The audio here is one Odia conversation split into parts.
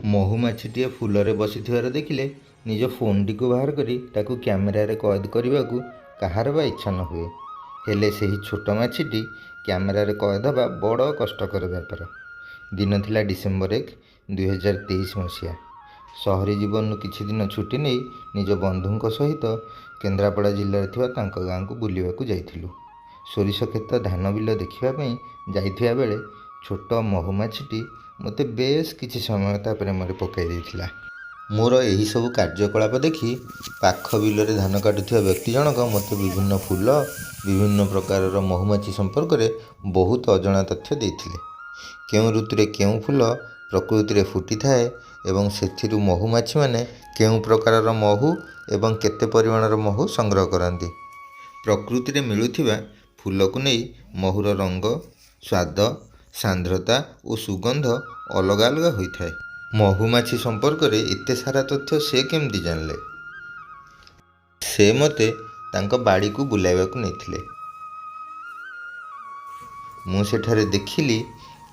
ମହୁମାଛିଟିଏ ଫୁଲରେ ବସିଥିବାର ଦେଖିଲେ ନିଜ ଫୋନ୍ଟିକୁ ବାହାର କରି ତାକୁ କ୍ୟାମେରାରେ କଏଦ କରିବାକୁ କାହାର ବା ଇଚ୍ଛା ନ ହୁଏ। ହେଲେ ସେହି ଛୋଟ ମାଛିଟି କ୍ୟାମେରାରେ କଏଦ ହେବା ବଡ଼ କଷ୍ଟକର ବ୍ୟାପାର। ଦିନ ଥିଲା ଡିସେମ୍ବର 1, 2023 ମସିହା। ସହରୀ ଜୀବନରୁ କିଛି ଦିନ ଛୁଟି ନେଇ ନିଜ ବନ୍ଧୁଙ୍କ ସହିତ କେନ୍ଦ୍ରାପଡ଼ା ଜିଲ୍ଲାରେ ଥିବା ତାଙ୍କ ଗାଁକୁ ବୁଲିବାକୁ ଯାଇଥିଲୁ। ସୋରିଷ କ୍ଷେତ, ଧାନ ବିଲ ଦେଖିବା ପାଇଁ ଯାଇଥିବା ବେଳେ ଛୋଟ ମହୁମାଛିଟି ମୋତେ ବେଶ୍ କିଛି ସମୟ ତା ପ୍ରେମରେ ପକାଇ ଦେଇଥିଲା। ମୋର ଏହିସବୁ କାର୍ଯ୍ୟକଳାପ ଦେଖି ପାଖ ବିଲରେ ଧାନ କାଟୁଥିବା ବ୍ୟକ୍ତି ଜଣକ ମୋତେ ବିଭିନ୍ନ ଫୁଲ, ବିଭିନ୍ନ ପ୍ରକାରର ମହୁମାଛି ସମ୍ପର୍କରେ ବହୁତ ଅଜଣା ତଥ୍ୟ ଦେଇଥିଲେ। କେଉଁ ଋତୁରେ କେଉଁ ଫୁଲ ପ୍ରକୃତିରେ ଫୁଟିଥାଏ ଏବଂ ସେଥିରୁ ମହୁମାଛିମାନେ କେଉଁ ପ୍ରକାରର ମହୁ ଏବଂ କେତେ ପରିମାଣର ମହୁ ସଂଗ୍ରହ କରନ୍ତି। ପ୍ରକୃତିରେ ମିଳୁଥିବା ଫୁଲକୁ ନେଇ ମହୁର ରଙ୍ଗ, ସ୍ୱାଦ, ସାନ୍ଦ୍ରତା ଓ ସୁଗନ୍ଧ ଅଲଗା ଅଲଗା ହୋଇଥାଏ। ମହୁମାଛି ସମ୍ପର୍କରେ ଏତେ ସାରା ତଥ୍ୟ ସେ କେମିତି ଜାଣିଲେ? ସେ ମୋତେ ତାଙ୍କ ବାଡ଼ିକୁ ବୁଲାଇବାକୁ ନେଇଥିଲେ। ମୁଁ ସେଠାରେ ଦେଖିଲି,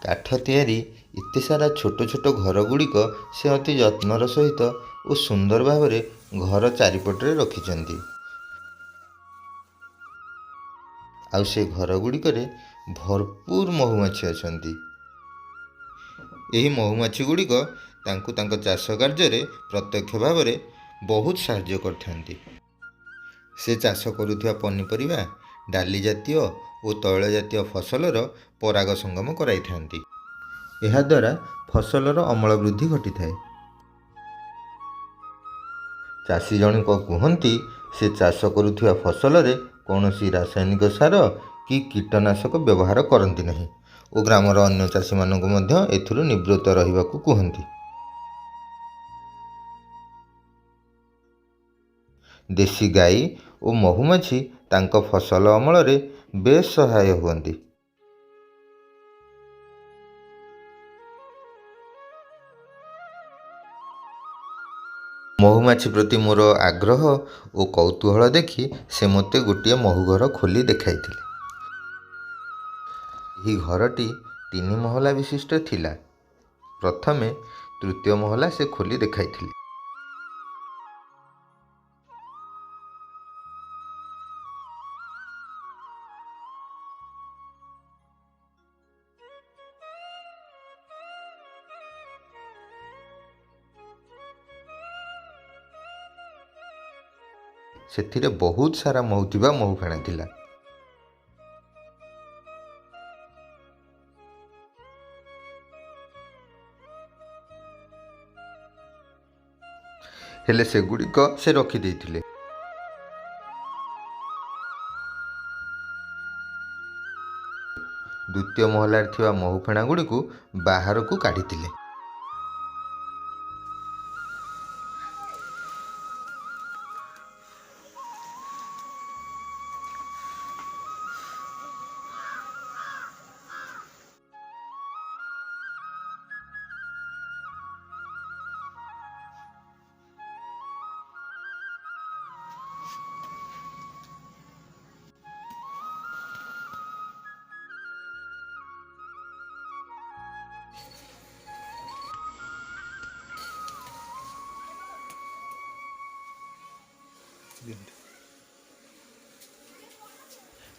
କାଠ ତିଆରି ଏତେ ସାରା ଛୋଟ ଛୋଟ ଘରଗୁଡ଼ିକ ସେ ଅତି ଯତ୍ନର ସହିତ ଓ ସୁନ୍ଦର ଭାବରେ ଘର ଚାରିପଟରେ ରଖିଛନ୍ତି। ଆଉ ସେ ଘରଗୁଡ଼ିକରେ ଭରପୁର ମହୁମାଛି ଅଛନ୍ତି। ଏହି ମହୁମାଛିଗୁଡ଼ିକ ତାଙ୍କୁ ତାଙ୍କ ଚାଷ କାର୍ଯ୍ୟରେ ପ୍ରତ୍ୟକ୍ଷ ଭାବରେ ବହୁତ ସାହାଯ୍ୟ କରିଥାନ୍ତି। ସେ ଚାଷ କରୁଥିବା ପନିପରିବା, ଡାଲି ଜାତୀୟ ଓ ତୈଳ ଜାତୀୟ ଫସଲର ପରାଗ ସଙ୍ଗମ କରାଇଥାନ୍ତି। ଏହାଦ୍ୱାରା ଫସଲର ଅମଳ ବୃଦ୍ଧି ଘଟିଥାଏ। ଚାଷୀ ଜଣକ କୁହନ୍ତି, ସେ ଚାଷ କରୁଥିବା ଫସଲରେ କୌଣସି ରାସାୟନିକ ସାର କି କୀଟନାଶକ ବ୍ୟବହାର କରନ୍ତି ନାହିଁ ଓ ଗ୍ରାମର ଅନ୍ୟ ଚାଷୀମାନଙ୍କୁ ମଧ୍ୟ ଏଥିରୁ ନିବୃତ୍ତ ରହିବାକୁ କୁହନ୍ତି। ଦେଶୀ ଗାଈ ଓ ମହୁମାଛି ତାଙ୍କ ଫସଲ ଅମଳରେ ବେଶ୍ ସହାୟ ହୁଅନ୍ତି। ମହୁମାଛି ପ୍ରତି ମୋର ଆଗ୍ରହ ଓ କୌତୂହଳ ଦେଖି ସେ ମୋତେ ଗୋଟିଏ ମହୁଘର ଖୋଲି ଦେଖାଇଥିଲେ। ଏହି ଘରଟି 3 ମହଲା ବିଶିଷ୍ଟ ଥିଲା। ପ୍ରଥମେ ତୃତୀୟ ମହଲା ସେ ଖୋଲି ଦେଖାଇଥିଲେ। ସେଥିରେ ବହୁତ ସାରା ମହୁ ଥିବା ମହୁଫେଣା ଥିଲା। ହେଲେ ସେଗୁଡ଼ିକ ସେ ରଖିଦେଇଥିଲେ। ଦ୍ୱିତୀୟ ମହଲାରେ ଥିବା ମହୁଫେଣାଗୁଡ଼ିକୁ ବାହାରକୁ କାଢ଼ିଥିଲେ।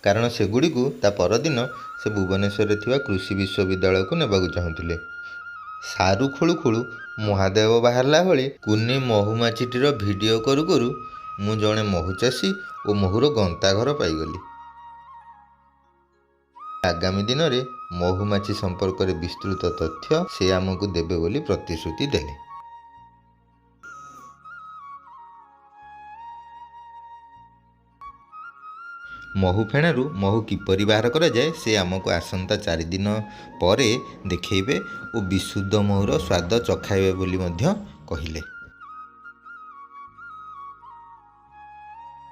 କାରଣ ସେଗୁଡ଼ିକୁ ତା ପରଦିନ ସେ ଭୁବନେଶ୍ୱରରେ ଥିବା କୃଷି ବିଶ୍ୱବିଦ୍ୟାଳୟକୁ ନେବାକୁ ଚାହୁଁଥିଲେ। ସାରୁ ଖୋଳୁ ଖୋଳୁ ମହାଦେବ ବାହାରିଲା ଭଳି କୁନି ମହୁମାଛିଟିର ଭିଡ଼ିଓ କରୁ କରୁ ମୁଁ ଜଣେ ମହୁଚାଷୀ ଓ ମହୁର ଗନ୍ତାଘର ପାଇଗଲି। ଆଗାମୀ ଦିନରେ ମହୁମାଛି ସମ୍ପର୍କରେ ବିସ୍ତୃତ ତଥ୍ୟ ସେ ଆମକୁ ଦେବେ ବୋଲି ପ୍ରତିଶ୍ରୁତି ଦେଲେ। ମହୁ ଫେଣାରୁ ମହୁ କିପରି ବାହାର କରାଯାଏ, ସେ ଆମକୁ ଆସନ୍ତା 4 ଦିନ ପରେ ଦେଖାଇବେ ଓ ବିଶୁଦ୍ଧ ମହୁର ସ୍ୱାଦ ଚଖାଇବେ ବୋଲି ମଧ୍ୟ କହିଲେ।